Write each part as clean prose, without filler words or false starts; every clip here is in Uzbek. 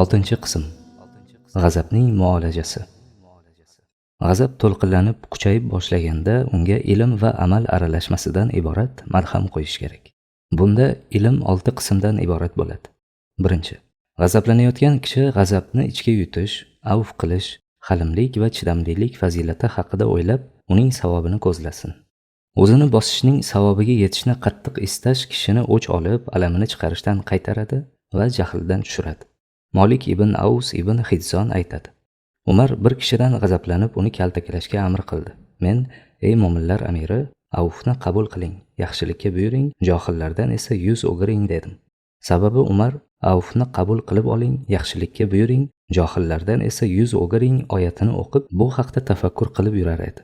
Oltinchi qism. G'azabning muolajasi. G'azab to'lqinlanib kuchayib boshlaganda unga ilm va amal aralashmasidan iborat malham qo'yish kerak. Bunda ilm 6 qismdan iborat bo'ladi. Birinchi, g'azablanayotgan kishi g'azabni ichga yutish, avf qilish, halimlik va chidamlilik fazilati haqida o'ylab, uning savobini ko'zlasin. O'zini bosishning savobiga yetishni qattiq istash kishini o'ch olib, alamini chiqarishdan qaytaradi va jahlidan tushiradi. Molik ibn Avs ibn Hidzon aytadi: Umar bir kishidan g'azablanib uni kaltaklashga amr qildi. Men: "Ey mo'minlar amiri, avfni qabul qiling, yaxshilikka buyuring, johillardan esa yuz o'giring" dedim. Sababi Umar avfni qabul qilib oling, yaxshilikka buyuring, johillardan esa yuz o'giring oyatini o'qib, bu haqda tafakkur qilib yurar edi.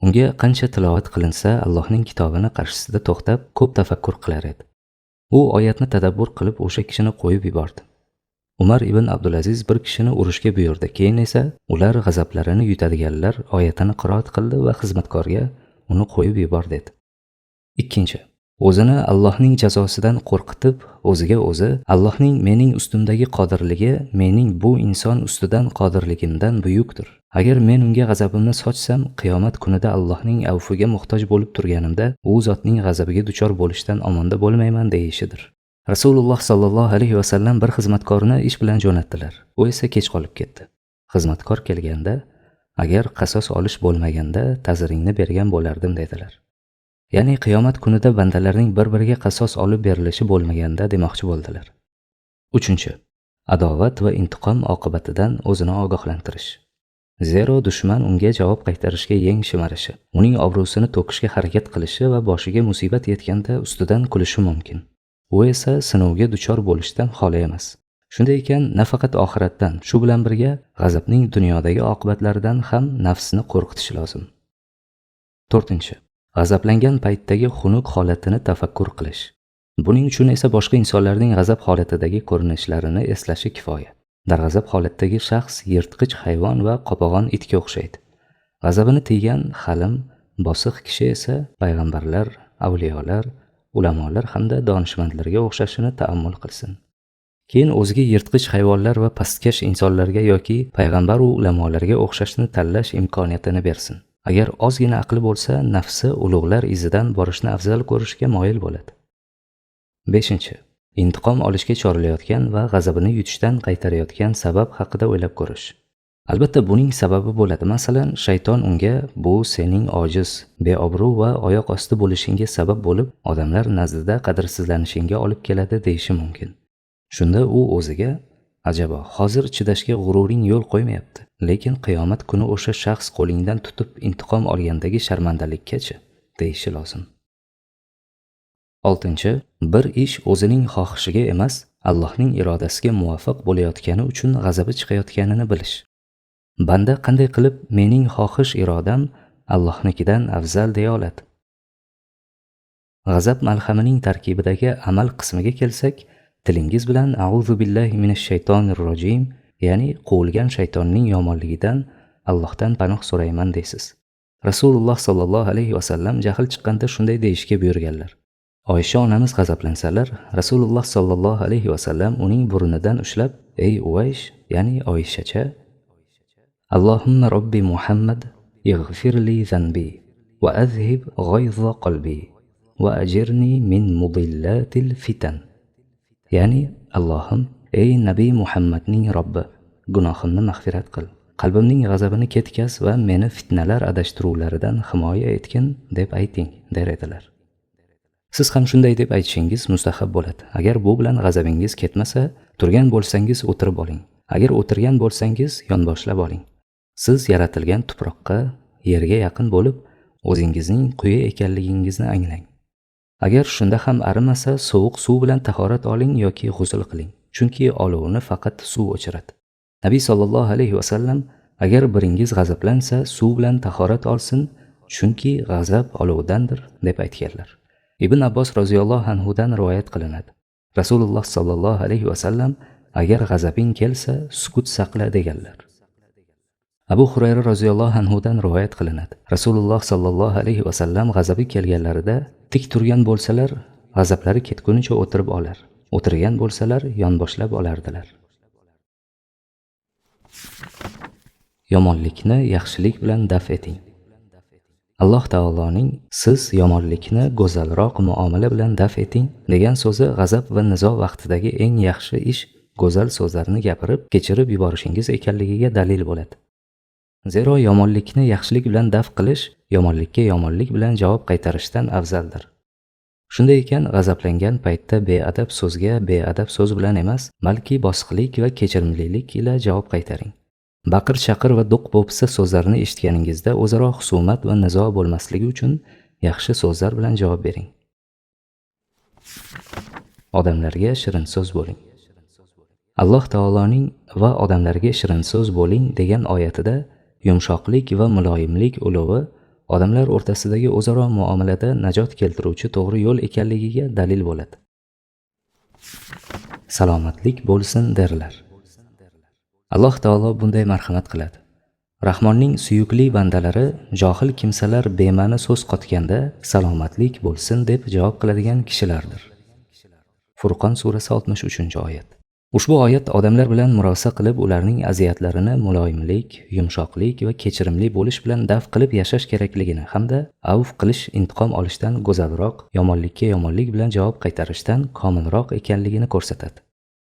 Unga qancha tilovat qilinsa, Allohning kitobini qarshisida to'xtab, ko'p tafakkur qilar edi. U oyatni tadabbur qilib, o'sha kishini qo'yib yubordi. Umar ibn Abdulaziz bir kishini urushga buyurdi. Keyin esa ular g'azablarini yutadiganlar oyatini qiroat qildi va xizmatkorga uni qo'yib yubor dedi. Ikkinchi, o'zini Allohning jazosidan qo'rqitib, o'ziga o'zi Allohning mening ustimdagi qodirligi mening bu inson ustidan qodirligimdan buyukdir. Agar men unga g'azabimni sochsam, qiyomat kunida Allohning avfiga muhtoj bo'lib turganimda, u zotning g'azabiga duchor bo'lishdan omonda bo'lmayman deyishidir. Rasululloh sallallohu alayhi va sallam bir xizmatkorni ish bilan jo'natdilar. U esa kech qolib ketdi. Xizmatkor kelganda, agar qasos olish bo'lmaganda ta'ziringni bergan bo'lardim dedilar. Ya'ni qiyomat kunida bandalarning bir-biriga qasos olib berilishi bo'lmaganda demoqchi bo'ldilar. Uchinchi, adovat va intiqom oqibatidan o'zini ogohlantirish. Zero dushman unga javob qaytarishga yeng shimarishi, uning obro'sini to'kishga harakat qilishi va boshiga musibat yetganda ustidan kulishi mumkin. U esa sinovga duchor bo'lishdan xoli emas. Shunday ekan, nafaqat oxiratdan, shu bilan birga g'azabning dunyodagi oqibatlaridan ham nafsni qo'rqitish lozim. To'rtinchi, g'azablangan paytdagi xunuk holatini tafakkur qilish. Buning uchun esa boshqa insonlarning g'azab holatidagi ko'rinishlarini eslashi kifoya. Darg'azab holatdagi shaxs yirtqich hayvon va qopag'on itga o'xshaydi. G'azabini tiygan halim, bosiq kishi esa payg'ambarlar, avliyolar, ulamolar hamda donishmandlarga o'xshashini ta'ammul qilsin. Keyin o'ziga yirtqich hayvonlar va pastkash insonlarga yoki payg'ambar va ulamolarga o'xshashni tanlash imkoniyatini bersin. Agar ozgina aqli bo'lsa, nafsi ulug'lar izidan borishni afzal ko'rishga moyil bo'ladi. 5. Intiqom olishga chorlayotgan va g'azabini yutishdan qaytarayotgan sabab haqida o'ylab ko'rish. Albatta buning sababi bo'ladi. Masalan, shayton unga bu sening ojiz, beobro' va oyoq osti bo'lishingga sabab bo'lib, odamlar nazdida qadrsizlanishingga olib keladi deyishi mumkin. Shunda u o'ziga: ajabo, hozir chidashga g'ururing yo'l qo'ymayapti, lekin qiyomat kuni o'sha shaxs qo'lingdan tutib intiqom olgandagi sharmandalikkachi deyishi lozim. 6. Bir ish o'zining xohishiga emas, Allohning irodasiga muvofiq bo'layotgani uchun g'azabi chiqayotganini bilish. Banda qanday qilib mening xohish irodam Allohnikidan afzal deya oladi? G'azab malhamining tarkibidagi amal qismiga kelsak, tilingiz bilan a'udhu billahi minash shaytonir rojim, ya'ni quvilgan shaytonning yomonligidan Allohdan panoh so'rayman deysiz. Rasululloh sallallohu alayhi va sallam jahl chiqqanda shunday deyishga buyurganlar. Oysha onamiz g'azablansalar, Rasululloh sallallohu alayhi va sallam uning burnidan ushlab: "Ey Uvaysh, ya'ni Oyshacha, Allohumma robbi Muhammad, ighfir li zanbi va azhib ghayza qalbi va ajirni min mudillatil fitan." Ya'ni Allohim, ey Nabiy Muhammadning Robbi, gunohimni mag'firat qil, qalbimning g'azabini ketkaz va meni fitnalar adashtiruvlaridan himoya etgin deb ayting, der edilar. Siz ham shunday deb aytishingiz mustahab bo'ladi. Agar bu bilan g'azabingiz ketmasa, turgan bo'lsangiz o'tirib oling. Agar o'tirgan bo'lsangiz yonboshlab oling. Siz yaratilgan tuproqqa, yerga yaqin bo'lib, o'zingizning quyi ekanligingizni anglang. Agar shunda ham arimasa, sovuq suv bilan tahorat oling yoki g'usl qiling. Chunki olovni faqat suv o'chiradi. Nabiy sallallohu alayhi va sallam: agar biringiz g'azablansa, suv bilan tahorat olsin, chunki g'azab olovdandir deb aytganlar. Ibn Abbos roziyallohu anhudan rivoyat qilinadi. Rasululloh sallallohu alayhi va sallam: agar g'azabing kelsa, sukut saqla deganlar. Abu Hurayra roziyallohu anhudan rivoyat qilinadi. Rasululloh sallallohu alayhi va sallam g'azabi kelganlarida tik turgan bo'lsalar, g'azablari ketgunicha o'tirib olar. O'tirgan bo'lsalar, yonboshlab olardilar. Yomonlikni yaxshilik bilan daf eting. Alloh taoloning siz yomonlikni go'zalroq muomala bilan daf eting degan so'zi g'azab va nizo vaqtidagi eng yaxshi ish go'zal so'zlarni gapirib, kechirib yuborishingiz ekanligiga dalil bo'ladi. Zero yomonlikni yaxshilik bilan daf qilish yomonlikka yomonlik bilan javob qaytarishdan afzaldir. Shunday ekan, g'azablangan paytda beadab so'zga beadab so'z bilan emas, balki bosiqlik va kechirimlilik ila javob qaytaring. Baqir-chaqir va do'q-po'pisa so'zlarni eshitganingizda o'zaro husumat va nizo bo'lmasligi uchun yaxshi so'zlar bilan javob bering. Odamlarga shirin so'z bo'ling. Alloh taoloning va odamlarga shirin so'z bo'ling degan oyatida yumshoqlik va muloyimlik ulovi odamlar o'rtasidagi o'zaro muomalada najot keltiruvchi to'g'ri yo'l ekanligiga dalil bo'ladi. Salomatlik bo'lsin derlar. Alloh taolo bunday marhamat qiladi. Rahmonning suyukli bandalari johil kimsalar bema'ni so'z qotganda salomatlik bo'lsin deb javob qiladigan kishilardir. Furqon surasi 63-oyat. Ushbu oyat odamlar bilan murosa qilib, ularning aziyatlarini muloyimlik, yumshoqlik va kechirimli bo'lish bilan daf qilib yashash kerakligini hamda avf qilish intiqom olishdan go'zalroq, yomonlikka yomonlik bilan javob qaytarishdan komilroq ekanligini ko'rsatadi.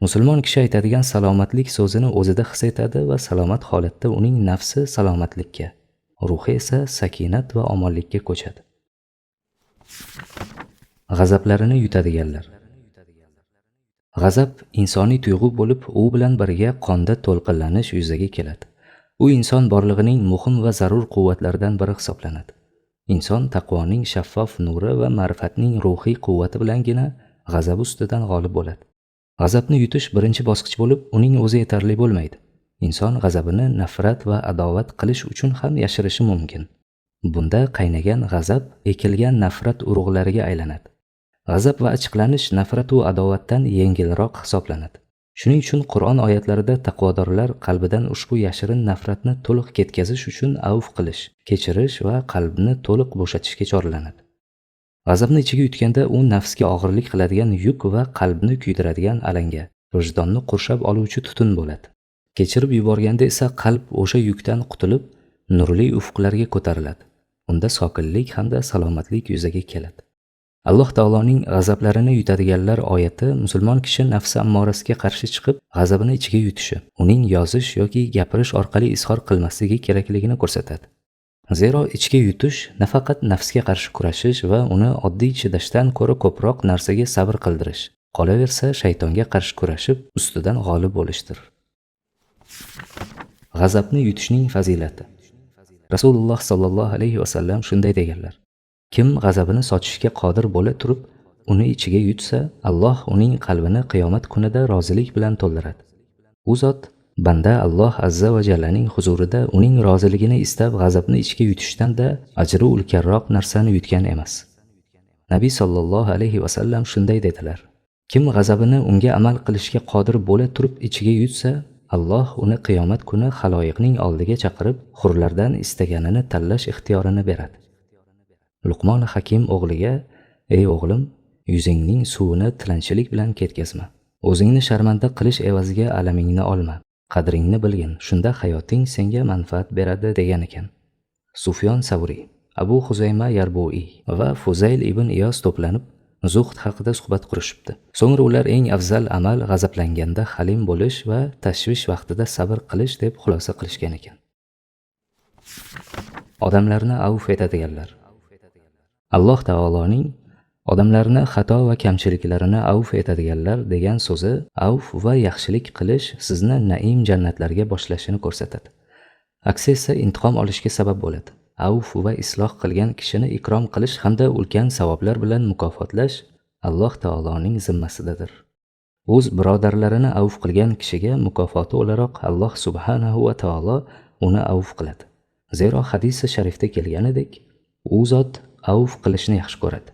Musulmon kishi aytadigan salomatlik so'zini o'zida his etadi va salomat holatda uning nafsi salomatlikka, ruhi esa sakinat va omonlikka ko'chadi. G'azablarini yutadiganlar. G'azab insoniy tuyg'u bo'lib, u bilan birga qonda to'lqinlanish yuzaga keladi. U inson borlig'ining muhim va zarur quvvatlaridan biri hisoblanadi. Inson taqvoning shaffof nuri va ma'rifatning ruhiy quvvati bilangina g'azab ustidan g'olib bo'ladi. G'azabni yutish birinchi bosqich bo'lib, uning o'zi yetarli bo'lmaydi. Inson g'azabini nafrat va adovat qilish uchun ham yashirishi mumkin. Bunda qaynagan g'azab ekilgan nafrat urug'lariga aylanadi. G'azab va achchiqlanish nafrat va adovatdan yengilroq hisoblanadi. Shuning uchun Qur'on oyatlarida taqvodorlar qalbidan ushbu yashirin nafratni to'liq ketkazish uchun avf qilish, kechirish va qalbni to'liq bo'shatishga chorlanadi. G'azabni ichiga yutganda u nafsga og'irlik qiladigan yuk va qalbni kuydiradigan alanga, vijdonni qurshab oluvchi tutun bo'ladi. Kechirib yuborganda esa qalb o'sha yukdan qutulib, nurli ufqlarga ko'tariladi. Unda sokinlik hamda salomatlik yuzaga keladi. Alloh taoloning g'azablarini yutadiganlar oyati musulmon kishi nafsi ammorasiga qarshi chiqib, g'azabini ichiga yutishi, uning yozish yoki gapirish orqali izhor qilmasligi kerakligini ko'rsatadi. Zero ichga yutish nafaqat nafsga qarshi kurashish va uni oddiy chidashdan ko'ra ko'proq narsaga sabr qildirish, qolaversa shaytonga qarshi kurashib, ustidan g'olib bo'lishdir. G'azabni yutishning fazilati. Rasululloh sallallohu alayhi vasallam shunday deganlar: Kim g'azabini sochishga qodir bo'la turib, uni ichiga yutsa, Alloh uning qalbini qiyomat kunida rozilik bilan to'ldiradi. U zot banda Alloh azza va jallaning huzurida uning roziligini istab g'azabni ichga yutishdan-da ajri ulkanroq narsani yutgan emas. Nabiy sallallohu alayhi vasallam shunday dedilar: Kim g'azabini unga amal qilishga qodir bo'la turib ichiga yutsa, Alloh uni qiyomat kuni xaloyiqning oldiga chaqirib, hurlardan istaganini tanlash ixtiyorini beradi. Luqmon Hakim o'g'liga: "Ey o'g'lim, yuzingning suvini tilanchilik bilan ketkazma. O'zingni sharmanda qilish evaziga alamingni olma. Qadringni bilgin, shunda hayoting senga manfaat beradi" degan ekan. Sufyon Savriy, Abu Huzayma Yarbuiy va Fuzayl ibn Iyos to'planib zuhd haqida suhbat qurishibdi. So'ngra ular eng afzal amal g'azablanganda halim bo'lish va tashvish vaqtida sabr qilish deb xulosa qilishgan ekan. Odamlarni avf etadiganlar. Alloh taoloning odamlarni xato va kamchiliklarini avf etadiganlar degan so'zi avf va yaxshilik qilish sizni naim jannatlarga boshlashini ko'rsatadi. Aksi esa intiqom olishga sabab bo'ladi. Avf va isloh qilgan kishini ikrom qilish hamda ulkan savoblar bilan mukofotlash Alloh taoloning zimmasidadir. O'z birodarlarini avf qilgan kishiga mukofoti o'laroq Alloh subhanahu va taolo uni avf qiladi. Zero hadisi sharifda kelganidek, u zot avf qilishni yaxshi ko'radi.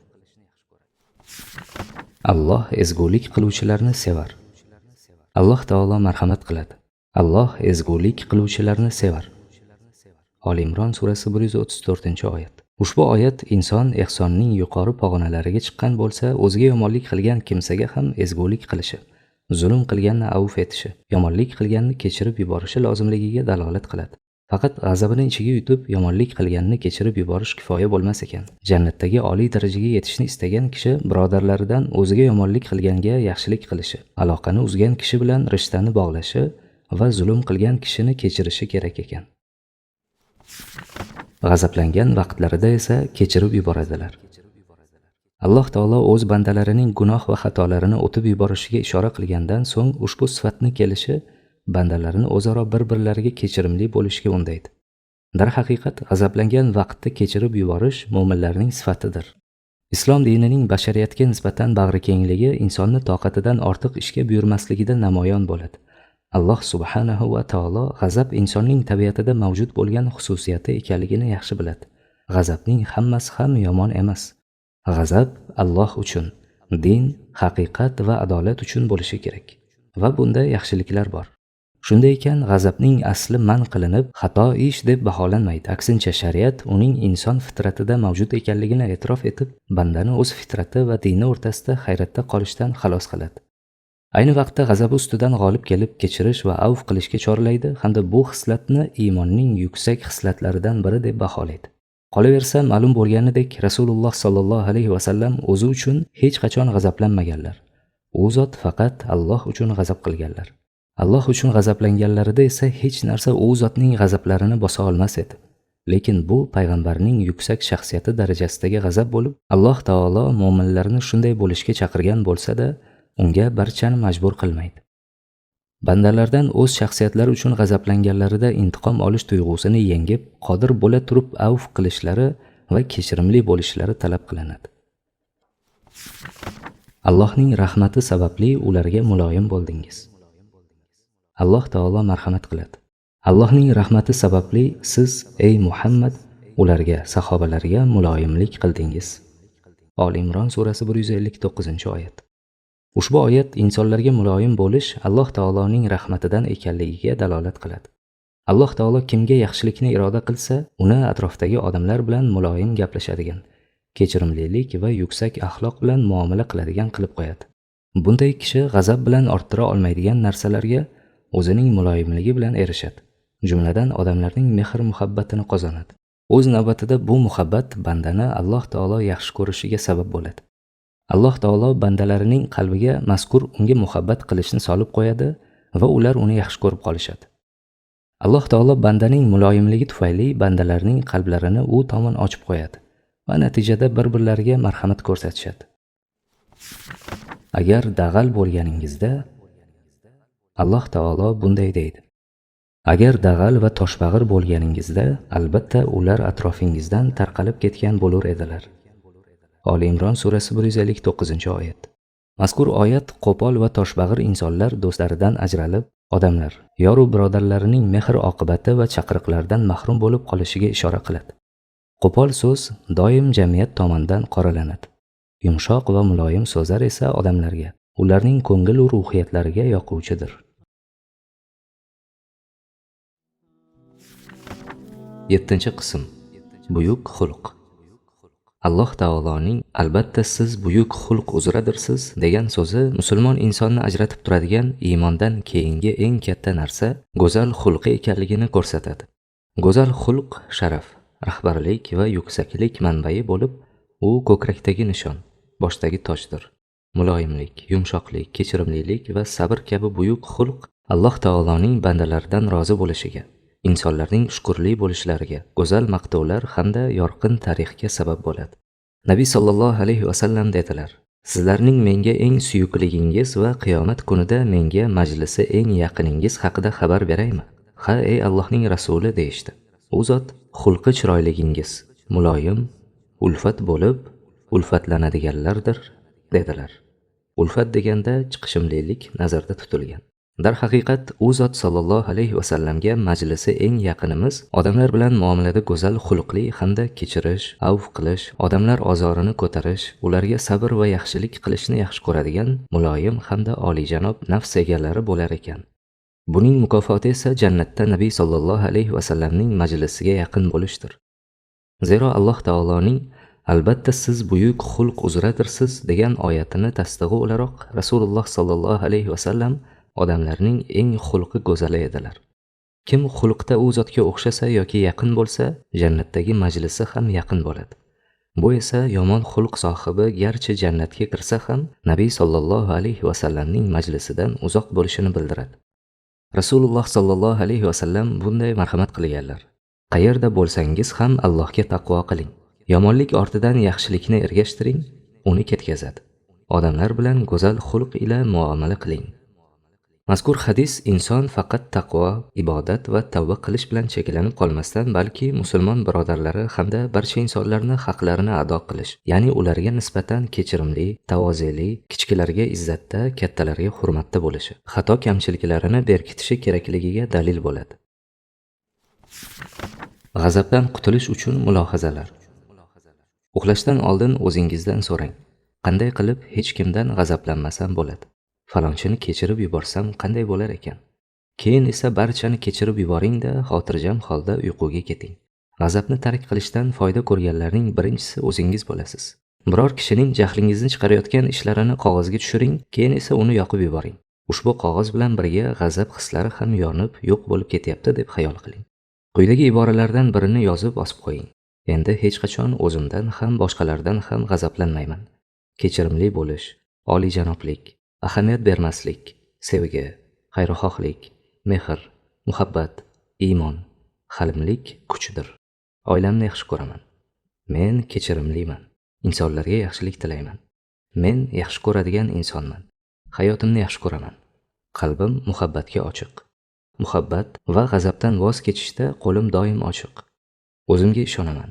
Alloh ezgulik qiluvchilarni sevar. Alloh taolo marhamat qiladi. Alloh ezgulik qiluvchilarni sevar. Oli Imron surasi 134-oyat. Ushbu oyat inson ehsonning yuqori pog'onalariga chiqqan bo'lsa, o'ziga yomonlik qilgan kimsaga ham ezgulik qilishi, zulm qilganni avf etishi, yomonlik qilganni kechirib yuborishi lozimligiga dalolat qiladi. Faqat g'azabini ichiga yutib, yomonlik qilganini kechirib yuborish kifoya bo'lmas ekan. Jannatdagi oliy darajaga yetishni istagan kishi birodarlaridan o'ziga yomonlik qilganga yaxshilik qilishi, aloqani uzgan kishi bilan rishtani bog'lashi va zulm qilgan kishini kechirishi kerak ekan. G'azablangan vaqtlarida esa kechirib yuboradilar. Alloh taolo o'z bandalarining gunoh va xatolarini o'tib yuborishiga ishora qilgandan so'ng ushbu sifatni kelishi bandalarni o'zaro bir-birlariga kechirimli bo'lishga undaydi. Darhaqiqat, g'azablangan vaqtda kechirib yuborish mo'minlarning sifatidir. Islom dinining bashariyatga nisbatan bag'rikengligi insonni toqatidan ortiq ishga buyurmasligida namoyon bo'ladi. Alloh subhanahu va taolo g'azab insonning tabiatida mavjud bo'lgan xususiyati ekanligini yaxshi biladi. G'azabning hammasi ham yomon emas. G'azab Alloh uchun, din, haqiqat va adolat uchun bo'lishi kerak. Va bunda yaxshiliklar bor. Shunday ekan, g'azabning asli man qilinib, xato ish deb baholanmaydi. Aksincha, shariat uning inson fitratida mavjud ekanligini e'tirof etib, bandani o'z fitrati va dini o'rtasida hayratda qolishdan xalos qiladi. Ayni vaqtda g'azabi ustidan g'olib kelib, kechirish va avf qilishga chorlaydi hamda bu xislatni iymonning yuksak xislatlaridan biri deb baholaydi. Qolaversa, ma'lum bo'lganidek, Rasululloh sallallohu alayhi va sallam o'zi uchun hech qachon g'azablanmaganlar. U zot faqat Alloh uchun g'azab qilganlar. Alloh uchun g'azablanganlarida esa hech narsa u zotning g'azablarini bosa olmas edi. Lekin bu payg'ambarning yuksak shaxsiyati darajasidagi g'azab bo'lib, Alloh taolo mo'minlarni shunday bo'lishga chaqirgan bo'lsa-da, unga barchani majbur qilmaydi. Bandalardan o'z shaxsiyatlari uchun g'azablanganlarida intiqom olish tuyg'usini yengib, qodir bo'la turib avf qilishlari va kechirimli bo'lishlari talab qilinadi. Allohning rahmati sababli ularga muloyim bo'ldingiz. Alloh taolo marhamat qiladi. Allohning rahmati sababli siz, ey Muhammad, ularga, sahobalarga muloyimlik qildingiz. Oli Imron surasi 159-oyat. Ushbu oyat insonlarga muloyim bo'lish Alloh taoloning rahmatidan ekanligiga dalolat qiladi. Alloh taolo kimga yaxshilikni iroda qilsa, uni atrofdagi odamlar bilan muloyim gaplashadigan, kechirimlilik va yuksak axloq bilan muomala qiladigan qilib qo'yadi. Bunday kishi g'azab bilan orttira olmaydigan narsalarga o'zining muloyimligi bilan erishadi. Jumladan odamlarning mehr-muhabbatini qozonadi. O'z navbatida bu muhabbat bandani Alloh taolo yaxshi ko'rishiga sabab bo'ladi. Alloh taolo bandalarining qalbiga mazkur unga muhabbat qilishni solib qo'yadi va ular uni yaxshi ko'rib qolishadi. Alloh taolo bandaning muloyimligi tufayli bandalarning qalblarini u tomon ochib qo'yadi va natijada bir-birlariga marhamat ko'rsatishadi. Agar dag'al bo'lganingizda, Alloh taolo bunday deydi: Agar dag'al va toshbag'ir bo'lganingizda, albatta ular atrofingizdan tarqalib ketgan bo'lur edilar. Oli Imron surasi 159-oyat. Mazkur oyat qo'pol va toshbag'ir insonlar do'stlaridan ajralib, odamlar yoru birodarlarining mehr oqibati va chaqiriqlardan mahrum bo'lib qolishiga ishora qiladi. Qo'pol so'z doim jamiyat tomonidan qoralanadi. Yumshoq va muloyim so'zlar esa odamlarga, ularning ko'ngil va ruhiyatlariga yoquvchidir. 7-qism. Buyuk xulq. Alloh taoloning albatta siz buyuk xulq uzradirsiz degan so'zi musulmon insonni ajratib turadigan iymondan keyingi eng katta narsa go'zal xulqi ekanligini ko'rsatadi. Go'zal xulq sharaf, rahbarlik va yuksaklik manbai bo'lib, u ko'krakdagi nishon, boshdagi tojdir. Muloyimlik, yumshoqlik, kechirimlilik va sabr kabi buyuk xulq Alloh taoloning bandalaridan rozi bo'lishiga, insonlarning shukurli bo'lishlariga, go'zal maqtovlar hamda yorqin tarixga sabab bo'ladi. Nabiy sallallohu alayhi va sallam dedilar: Sizlarning menga eng suyukligingiz va qiyomat kunida menga majlisi eng yaqiningiz haqida xabar beraymi? Ha, ey Allohning rasuli, deyishdi. U zot: xulqi chiroyligingiz, muloyim, ulfat bo'lib, ulfatlanadiganlardir, dedilar. Ulfat deganda chiqishimlilik nazarda tutilgan. Darhaqiqat, u zot sallallohu alayhi va sallamga majlisi eng yaqinimiz odamlar bilan muomalada go'zal xulqli hamda kechirish, avf qilish, odamlar ozorini ko'tarish, ularga sabr va yaxshilik qilishni yaxshi ko'radigan muloyim hamda oliyjanob nafs egalari bo'lar ekan. Buning mukofoti esa jannatda Nabiy sallallohu alayhi va sallamning majlisiga yaqin bo'lishdir. Zero Alloh taoloning albatta siz buyuk xulq uzradirsiz degan oyatini tasdig'i o'laroq Rasululloh sallallohu alayhi va sallam odamlarning eng xulqi go'zali edilar. Kim xulqda u zotga o'xshasa yoki yaqin bo'lsa, jannatdagi majlisi ham yaqin bo'ladi. Bu esa yomon xulq sohibi garchi jannatga kirsa ham Nabiy sollallohu alayhi vasallamning majlisidan uzoq bo'lishini bildiradi. Rasululloh sollallohu alayhi vasallam bunday marhamat qilganlar: Qayerda bo'lsangiz ham Allohga taqvo qiling. Yomonlik ortidan yaxshilikni ergashtiring, uni ketkazadi. Odamlar bilan go'zal xulq ila muomala qiling. Mazkur hadis inson faqat taqvo, ibodat va tavba qilish bilan cheklanib qolmasdan, balki musulmon birodarlari hamda barcha insonlarni haqlarini ado qilish, ya'ni ularga nisbatan kechirimli, tavozeli, kichiklarga izzatda, kattalarga hurmatda bo'lishi, xato kamchiliklarini berkitishi kerakligiga dalil bo'ladi. G'azabdan qutulish uchun mulohazalar. Uxlashdan oldin o'zingizdan so'rang: qanday qilib hech kimdan g'azablanmasam bo'ladi? Falonchini kechirib yuborsam qanday bo'lar ekan? Keyin esa barchani kechirib yuboring-da, xotirjam holda uyquga keting. G'azabni tark qilishdan foyda ko'rganlarning birinchisi o'zingiz bo'lasiz. Biror kishining jahlingizni chiqarayotgan ishlarini qog'ozga tushiring, keyin esa uni yoqib yuboring. Ushbu qog'oz bilan birga g'azab hislari ham yonib, yo'q bo'lib ketyapti deb xayol qiling. Quyidagi iboralardan birini yozib osib qo'ying. Endi hech qachon o'zimdan ham, boshqalardan ham g'azablanmayman. Kechirimli bo'lish, oliyjanoblik, ahamiyat bermaslik, sevgi, xayrixohlik, mehr, muhabbat, iymon, halimlik kuchdir. Oilamni yaxshi ko'raman. Men kechirimliman. Insonlarga yaxshilik tilayman. Men yaxshi ko'radigan insonman. Hayotimni yaxshi ko'raman. Qalbim muhabbatga ochiq. Muhabbat va g'azabdan voz kechishda qo'lim doim ochiq. O'zimga ishonaman.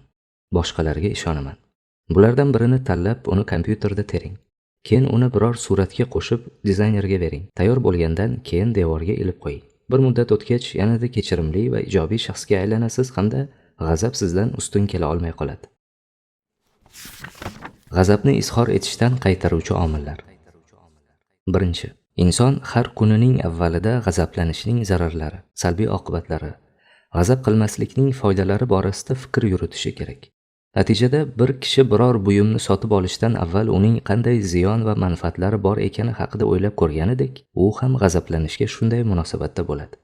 Boshqalarga ishonaman. Bulardan birini tanlab, uni kompyuterda tering. Keyin uni biror suratga qo'shib dizaynerga bering. Tayyor bo'lgandan keyin devorga ilib qo'ying. Bir muddat o'tgach, yanada kechirimli va ijobiy shaxsga aylanasiz hamda g'azab sizdan ustun kela olmay qoladi. G'azabni izhor etishdan qaytaruvchi omillar. Birinchi, inson har kunining avvalida g'azablanishning zararlari, salbiy oqibatlari, g'azab qilmaslikning foydalari borasida fikr yuritishi kerak. Natijada bir kishi biror buyumni sotib olishdan avval uning qanday ziyon va manfaatlari bor ekani haqida o'ylab ko'rganidek, u ham g'azablanishga shunday munosabatda bo'ladi.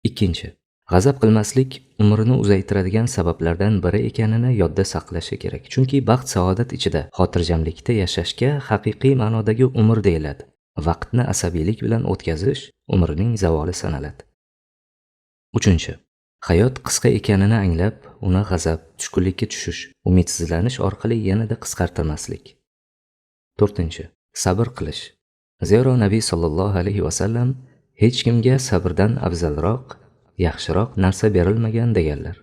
Ikkinchi, g'azab qilmaslik umrini uzaytiradigan sabablardan biri ekanini yodda saqlashi kerak. Chunki baxt saodat ichida, xotirjamlikda yashashga haqiqiy ma'nodagi umr deyiladi. Vaqtni asabiylik bilan o'tkazish umrning zavoli sanaladi. Uchinchi, hayot qisqa ekanini anglab, uni g'azab, tushkunlikka tushish, umidsizlanish orqali yanada qisqartirmaslik. To'rtinchi, sabr qilish. Zero Nabiy sollallohu alayhi vasallam hech kimga sabrdan afzalroq, yaxshiroq narsa berilmagan deganlar.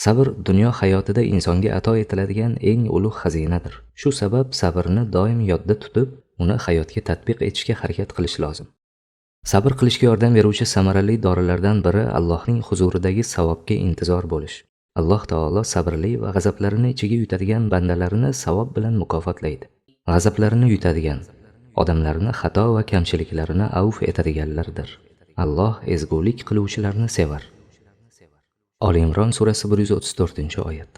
Sabr dunyo hayotida insonga ato etiladigan eng ulug' xazinadir. Shu sabab sabrni doim yodda tutib, uni hayotga tatbiq etishga harakat qilish lozim. Sabr qilishga yordam beruvchi samarali dorilardan biri Allohning huzuridagi savobga intizor bo'lish. Alloh taolo sabrli va g'azablarini ichiga yutadigan bandalarini savob bilan mukofotlaydi. G'azablarini yutadigan, odamlarni xato va kamchiliklarini avf etadiganlardir. Alloh ezgulik qiluvchilarni sevar. Oli Imron surasi 134-oyat.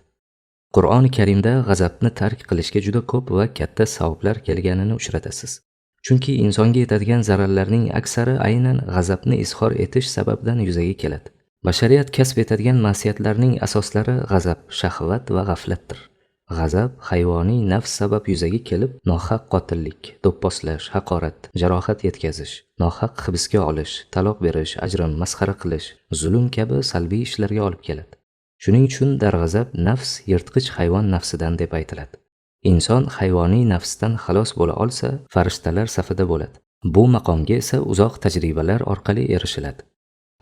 Qur'oni Karimda g'azabni tark qilishga juda ko'p va katta savoblar kelganini uchratasiz. Chunki insonga yetadigan zararlarning aksari aynan g'azabni izhor etish sababidan yuzaga keladi. Bashariyat kasb etadigan ma'siyatlarning asoslari g'azab, shahvat va g'aflatdir. G'azab hayvoniy nafs sabab yuzaga kelib, nohaq qotillik, do'pposlash, haqorat, jarohat yetkazish, nohaq hibsga olish, taloq berish, ajrim, masxara qilish, zulm kabi salbiy ishlarga olib keladi. Shuning uchun darg'azab nafs yirtqich hayvon nafsidan deb aytiladi. Inson hayvoniy nafsdan xalos bo'la olsa, farishtalar safida bo'ladi. Bu maqomga esa uzoq tajribalar orqali erishiladi.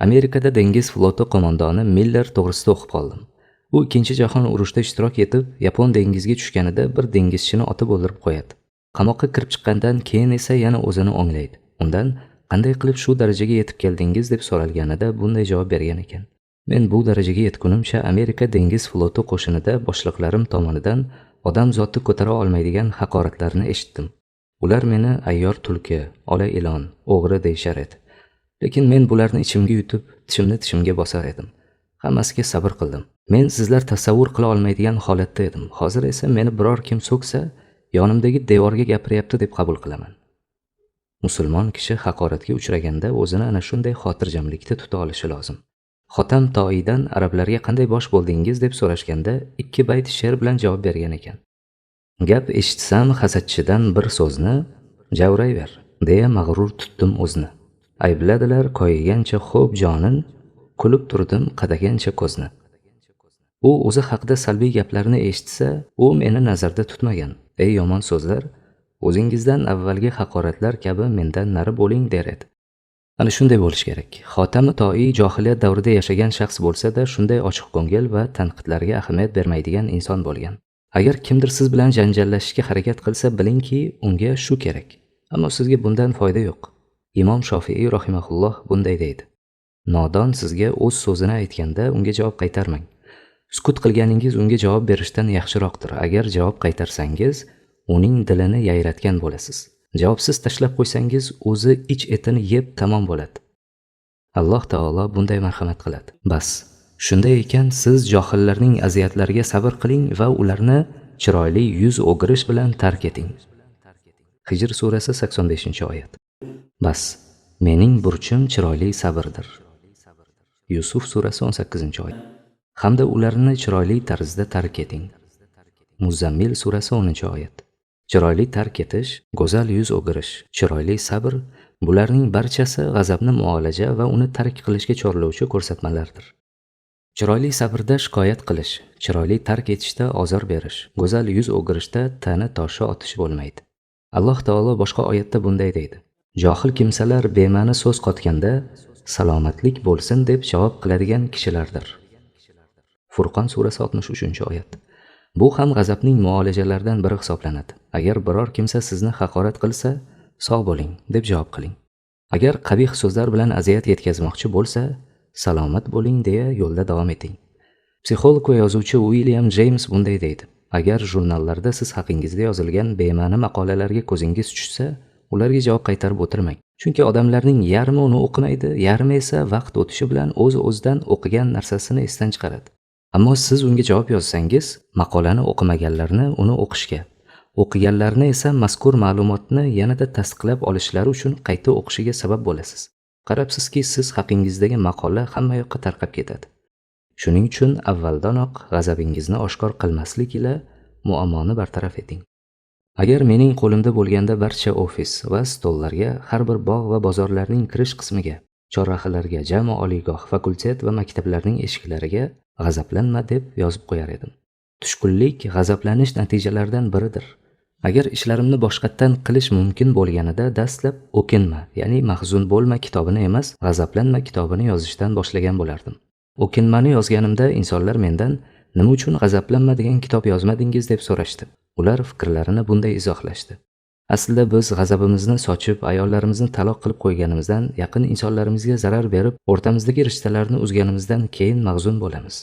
Amerikada dengiz floti qo'mondoni Miller to'g'risida o'qib qoldim. U 2 jahon urushida ishtirok etib, Yapon dengiziga tushganida bir dengizchini otib o'ldirib qo'yadi. Qamoqqa kirib chiqqandan keyin esa yana o'zini o'nglaydi. Undan qanday qilib shu darajaga yetib keldingiz deb so'ralganida bunday javob bergan ekan. Men bu darajaga yetgunimcha Amerika dengiz floti qo'shinida boshliqlarim tomonidan odam zoti ko'tara olmaydigan haqoratlarni eshitdim. Ular meni ayyor tulki, ola ilon, o'g'ri deyishar edi. Lekin men bularni ichimga yutib, tishimni tishimga bosar edim. Hammasiga sabr qildim. Men sizlar tasavvur qila olmaydigan holatda edim. Hozir esa meni biror kim so'ksa, yonimdagi devorga gapiryapti deb qabul qilaman. Musulmon kishi haqoratga uchraganda o'zini ana shunday xotirjamlikda tuta olishi lozim. Xotam Toiydan arablarga qanday bosh bo'ldingiz deb so'rashganda 2 bayt she'r bilan javob bergan ekan. Gap eshitsam hasadchidan bir so'zni, javrayver deya mag'rur tutdim o'zni. Aybladilar koyigancha xo'p jonin, kulib turdim qadagancha ko'zni. U o'zi haqida salbiy gaplarni eshitsa, u meni nazarda tutmagan. Ey yomon so'zlar, o'zingizdan avvalgi haqoratlar kabi mendan nari bo'ling der edi. Ana shunday bo'lish kerak. Xotami Toiy johiliyat davrida yashagan shaxs bo'lsa-da, shunday ochiq ko'ngil va tanqidlarga ahamiyat bermaydigan inson bo'lgan. Agar kimdir siz bilan janjallashishga harakat qilsa, bilingki, unga shu kerak. Ammo sizga bundan foyda yo'q. Imom Shofiiy rahimahulloh bunday deydi: Nodon sizga o'z so'zini aytganda unga javob qaytarmang. Sukut qilganingiz unga javob berishdan yaxshiroqdir. Agar javob qaytarsangiz, uning dilini yayratgan bo'lasiz. Javobsiz tashlab qo'ysangiz, o'zi ich etini yeb tamom bo'ladi. Alloh taolo bunday marhamat qiladi. Bas, shunday ekan, siz johillarning aziyatlariga sabr qiling va ularni chiroyli yuz o'girish bilan tark eting. Hijr surasi 85-oyat. Bas, mening burchim chiroyli sabrdir. Yusuf surasi 18-oyat. Hamda ularni chiroyli tarzda tark eting. Muzammil surasi 10-oyat. Chiroyli tark etish, go'zal yuz o'girish, chiroyli sabr bularning barchasi g'azabni muolaja va uni tark qilishga chorlovchi ko'rsatmalardir. Chiroyli sabrda shikoyat qilish, chiroyli tark etishda ozor berish, go'zal yuz o'girishda tana toshi otish bo'lmaydi. Alloh taolo boshqa oyatda bunday deydi: Johil kimsalar bema'ni so'z qotganda salomatlik bo'lsin deb javob qiladigan kishilardir. Furqon surasi 63-oyat. Bu ham g'azabning muolajalaridan biri hisoblanadi. Agar biror kimsa sizni haqorat qilsa, sog' bo'ling deb javob qiling. Agar qabih so'zlar bilan aziyat yetkazmoqchi bo'lsa, salomat bo'ling deya yo'lda davom eting. Psixolog va yozuvchi Uilyam Jeyms bunday deydi: Agar jurnallarda siz haqingizda yozilgan bema'ni maqolalarga ko'zingiz tushsa, ularga javob qaytarib o'tirmang. Chunki odamlarning yarmi uni o'qimaydi, yarmi esa vaqt o'tishi bilan o'z-o'zidan o'qigan narsasini esdan chiqaradi. Ammo siz unga javob yozsangiz, maqolani o'qimaganlarni uni o'qishga, o'qiganlarni esa mazkur ma'lumotni yanada tasdiqlab olishlari uchun qayta o'qishiga sabab bo'lasiz. Qarabsizki, siz haqingizdagi maqola hamma yoqqa tarqab ketadi. Shuning uchun avvaldanoq g'azabingizni oshkor qilmaslik ila muammoni bartaraf eting. Agar mening qo'limda bo'lganda barcha ofis va stollarga, har bir bog' va bozorlarning kirish qismiga, chorrahalarga, jami oliygoh, fakultet va maktablarning eshiklariga g'azablanma deb yozib qo'yar edim. Tushkunlik g'azablanish natijalaridan biridir. Agar ishlarimni boshqatdan qilish mumkin bo'lganida dastlab o'kinma, ya'ni mahzun bo'lma kitobini emas, g'azablanma kitobini yozishdan boshlagan bo'lardim. O'kinmani yozganimda insonlar mendan nima uchun g'azablanma degan kitob yozmadingiz deb so'rashdi. Ular fikrlarini bunday izohlashdi. Aslida biz g'azabimizni sochib, ayollarimizni taloq qilib qo'yganimizdan, yaqin insonlarimizga zarar berib, o'rtamizdagi rishtalarni uzganimizdan keyin mahzun bo'lamiz.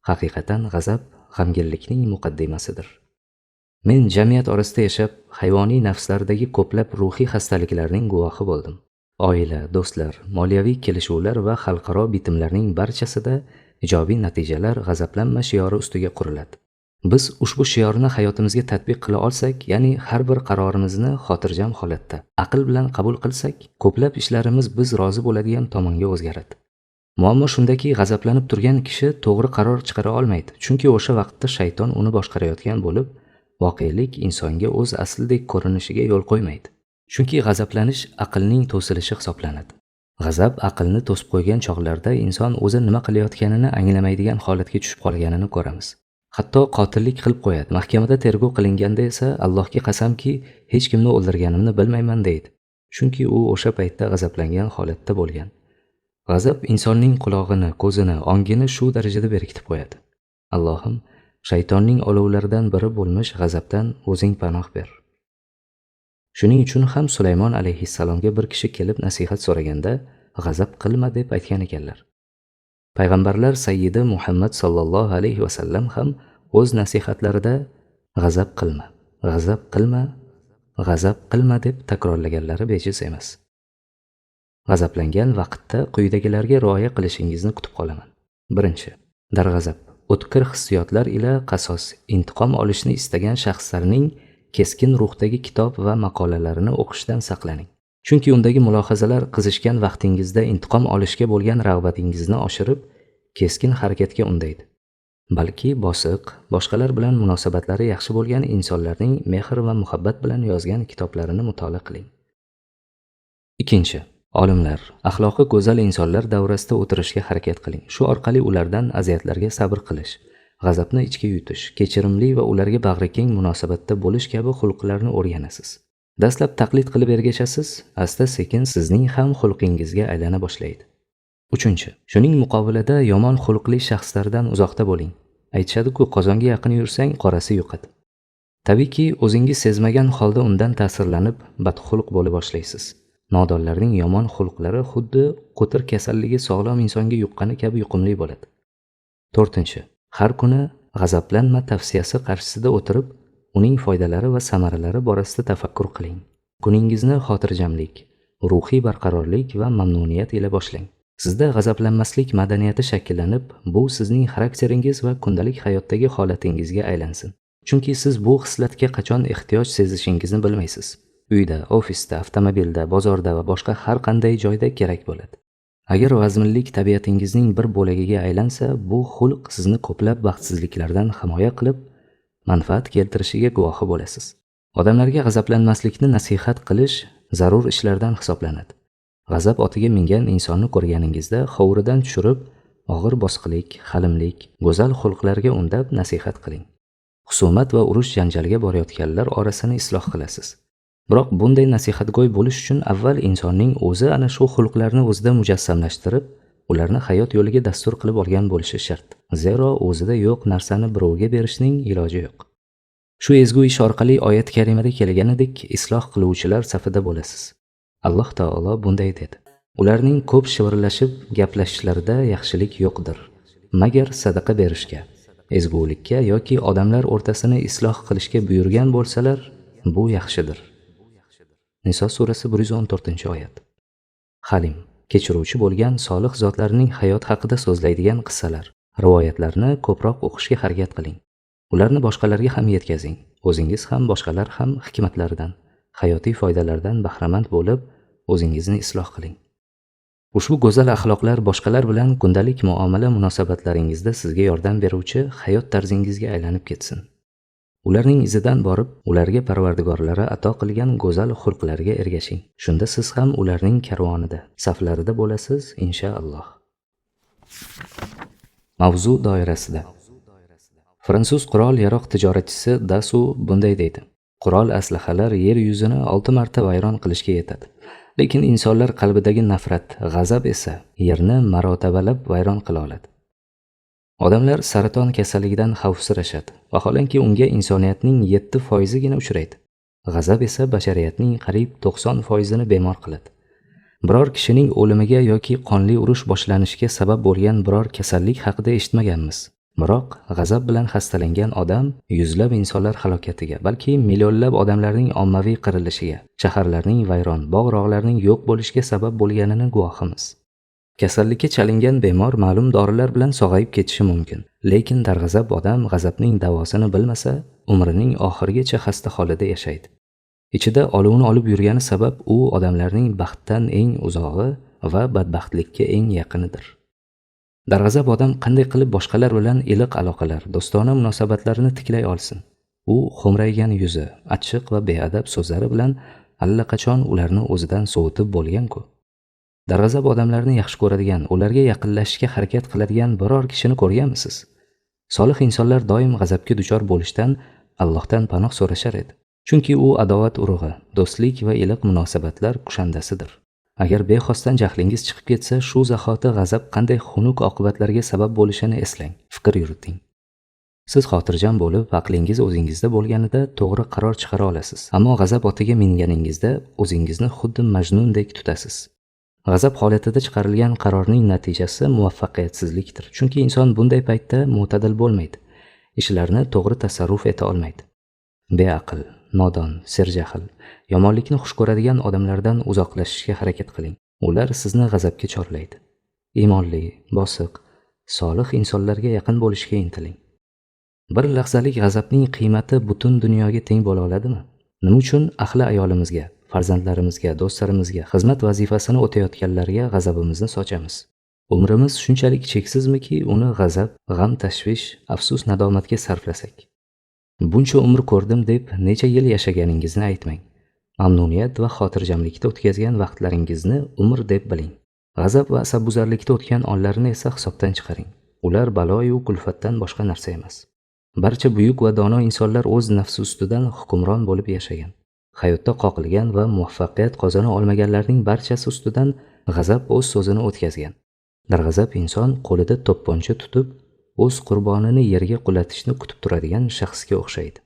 Haqiqatan g'azab g'amginlikning muqaddimasidir. Men jamiyat orasida yashab, hayvoniy nafslardagi ko'plab ruhiy xastaliklarning guvohi bo'ldim. Oila, do'stlar, moliyaviy kelishuvlar va xalqaro bitimlarning barchasida ijobiy natijalar g'azablanma shiori ustiga quriladi. Biz ushbu shiorni hayotimizga tatbiq qila olsak, ya'ni har bir qarorimizni xotirjam holatda, aql bilan qabul qilsak, ko'plab ishlarimiz biz rozi bo'ladigan tomonga o'zgaradi. Muammo shundaki, g'azablanib turgan kishi to'g'ri qaror chiqara olmaydi, chunki o'sha vaqtda shayton uni boshqarayotgan bo'lib, voqelik insonga o'z aslidek ko'rinishiga yo'l qo'ymaydi. Chunki g'azablanish aqlning to'silishi hisoblanadi. G'azab aqlni to'sib qo'ygan chog'larda inson o'zi nima qilayotganini anglamaydigan holatga tushib qolganini ko'ramiz. Hatto qotillik qilib qo'yadi. Mahkamada tergov qilinganda esa Allohga qasamki, hech kimni o'ldirganimni bilmayman deydi. Chunki u o'sha paytda g'azablangan holatda bo'lgan. G'azab insonning qulog'ini, ko'zini, ongini shu darajada berkitib qo'yadi. Allohim, shaytonning olovlaridan biri bo'lmish g'azabdan o'zing panoh ber. Shuning uchun ham Sulaymon alayhissalomga bir kishi kelib nasihat so'raganda, g'azab qilma deb aytgan ekanlar. Payg'ambarlar sayyidi Muhammad sallallohu alayhi va sallam ham o'z nasihatlarida g'azab qilma, g'azab qilma, g'azab qilma deb takrorlaganlari bejiz emas. G'azablangan vaqtda quyidagilarga rioya qilishingizni kutib qolaman. Birinchi, darg'azab, o'tkir hissiyotlar ila qasos, intiqom olishni istagan shaxslarning keskin ruhdagi kitob va maqolalarini o'qishdan saqlaning. Chunki undagi mulohazalar qizishgan vaqtingizda intiqom olishga bo'lgan rag'batingizni oshirib, keskin harakatga undaydi. Balki bosiq, boshqalar bilan munosabatlari yaxshi bo'lgan insonlarning mehr va muhabbat bilan yozgan kitoblarini mutolaa qiling. Ikkinchi, olimlar, axloqi go'zal insonlar davrasida o'tirishga harakat qiling. Shu orqali ulardan aziyatlarga sabr qilish, g'azabni ichga yutish, kechirimli va ularga bag'rikeng munosabatda bo'lish kabi xulqlarni o'rganasiz. Dastlab taqlid qilib ergashasiz, asta-sekin sizning ham xulqingizga aylana boshlaydi. Uchinchi, shuning muqobilida yomon xulqli shaxslardan uzoqda bo'ling. Aytishadi-ku, qozonga yaqin yursang, qorasi yuqadi. Tabiiyki, o'zingiz sezmagan holda undan ta'sirlanib, badxulq bo'la boshlaysiz. Nodonlarning yomon xulqlari xuddi qo'tir kasalligi sog'lom insonga yuqqani kabi yuqumli bo'ladi. To'rtinchi, har kuni g'azablanma tavsiyasi qarshisida o'tirib, uning foydalari va samaralari borasida tafakkur qiling. Kuningizni xotirjamlik, ruhiy barqarorlik va mamnuniyat ila boshlang. Sizda g'azablanmaslik madaniyati shakllanib, bu sizning xarakteringiz va kundalik hayotdagi holatingizga aylansin. Chunki siz bu xislatga qachon ehtiyoj sezishingizni bilmaysiz. Uyda, ofisda, avtomobilda, bozorda va boshqa har qanday joyda kerak bo'ladi. Agar vazminlik tabiatingizning bir bo'lagiga aylansa, bu xulq sizni ko'plab baxtsizliklardan himoya qilib, manfaat keltirishiga guvohi bo'lasiz. Odamlarga g'azablanmaslikni nasihat qilish zarur ishlardan hisoblanadi. G'azab otiga mingan insonni ko'rganingizda hovuridan tushirib, og'ir bosqilik, halimlik, go'zal xulqlarga undab nasihat qiling. Husumat va urush janjalga borayotganlar orasini isloh qilasiz. Biroq bunday nasihatgo'y bo'lish uchun avval insonning o'zi ana shu xulqlarni o'zida mujassamlashtirib, ularni hayot yo'liga dastur qilib olgan bo'lishi shart. Zero o'zida yo'q narsani birovga berishning iloji yo'q. Shu ezgu ish orqali oyat karimada kelganidek isloh qiluvchilar safida bo'lasiz. Alloh taolo bunday dedi: Ularning ko'p shivirlashib gaplashishlarida yaxshilik yo'qdir, magar sadaqa berishga, ezgulikka yoki odamlar o'rtasini isloh qilishga buyurgan bo'lsalar, bu yaxshidir. Niso surasi 114-oyat. Halim, kechiruvchi bo'lgan solih zotlarning hayot haqida so'zlaydigan qissalar, rivoyatlarni ko'proq o'qishga harakat qiling. Ularni boshqalarga ham yetkazing. O'zingiz ham, boshqalar ham hikmatlardan, hayotiy foydalardan bahramand bo'lib, o'zingizni isloh qiling. Ushbu go'zal axloqlar boshqalar bilan kundalik muomala munosabatlaringizda sizga yordam beruvchi hayot tarzingizga aylanib ketsin. Ularning izidan borib, ularga parvardigorlari ato qilgan go'zal xulqlarga ergashing. Shunda siz ham ularning karvonida, saflarida bo'lasiz, inshaalloh. Mavzu doirasida. Fransuz qurol-yarog' tijoratchisi Dasu bunday deydi: Qurol aslahalar yer yuzini 6 marta vayron qilishga yetadi. Lekin insonlar qalbidagi nafrat, g'azab esa yerni marotabalab vayron qila oladi. Odamlar saraton kasalligidan xavfsirashadi. Vaholanki unga insoniyatning 7%gina uchraydi. G'azab esa bashariyatning qariyb 90%ini bemor qiladi. Biror kishining o'limiga yoki qonli urush boshlanishiga sabab bo'lgan biror kasallik haqida eshitmaganmiz. Biroq g'azab bilan xastalangan odam yuzlab insonlar halokatiga, balki millionlab odamlarning ommaviy qirilishiga, shaharlarning vayron, bog'-rog'larning yo'q bo'lishiga sabab bo'lganini guvohimiz. Kasallikka chalingan bemor ma'lum dorilar bilan sog'ayib ketishi mumkin. Lekin darg'azab odam g'azabning davosini bilmasa, umrining oxirigacha xasta holida yashaydi. Ichida olovni olib yurgani sabab u odamlarning baxtdan eng uzog'i va badbaxtlikka eng yaqinidir. Darg'azab odam qanday qilib boshqalar bilan iliq aloqalar, do'stona munosabatlarini tiklay olsin? U xo'mraygan yuzi, achchiq va beadab so'zlari bilan allaqachon ularni o'zidan sovutib bo'lgan-ku. Darg'azab odamlarni yaxshi ko'radigan, ularga yaqinlashishga harakat qiladigan biror kishini ko'rganmisiz? Solih insonlar doim g'azabga duchor bo'lishdan Allohdan panoh so'rashar edi. Chunki u adovat urug'i, do'stlik va iliq munosabatlar kushandasidir. Agar bexosdan jahlingiz chiqib ketsa, shu zahoti g'azab qanday xunuk oqibatlarga sabab bo'lishini eslang, fikr yuriting. Siz xotirjam bo'lib, aqlingiz o'zingizda bo'lganida to'g'ri qaror chiqara olasiz. Ammo g'azab otiga minganingizda o'zingizni xuddi majnundek tutasiz. G'azab holatida chiqarilgan qarorning natijasi muvaffaqiyatsizlikdir. Chunki inson bunday paytda mo'tadil bo'lmaydi, ishlarni to'g'ri tasarruf eta olmaydi. Beaql, nodon, serjahl, yomonlikni xush ko'radigan odamlardan uzoqlashishga harakat qiling. Ular sizni g'azabga chorlaydi. Iymonli, bosiq, solih insonlarga yaqin bo'lishga intiling. Bir lahzalik g'azabning qiymati butun dunyoga teng bo'la oladimi? Nima uchun ahli ayolimizga, Farzandlarimizga, do'stlarimizga, xizmat vazifasini o'tayotganlarga g'azabimizni sochamiz. Umrimiz shunchalik cheksizmiki, uni g'azab, g'am, tashvish, afsus, nadomatga sarflasak. Buncha umr ko'rdim deb necha yil yashaganingizni aytmang. Mamnuniyat va xotirjamlikda o'tkazgan vaqtlaringizni umr deb biling. G'azab va asabbuzarlikda o'tgan onlarni esa hisobdan chiqaring. Ular baloyu kulfatdan boshqa narsa emas. Barcha buyuk va dono insonlar o'z nafsi ustidan hukmron bo'lib yashagan. Hayotda qoqilgan va muvaffaqiyat qozona olmaganlarning barchasi ustidan g'azab o'z so'zini o'tkazgan. Darg'azab inson qo'lida to'pponcha tutib, o'z qurbonini yerga qulatishni kutib turadigan shaxsga o'xshaydi.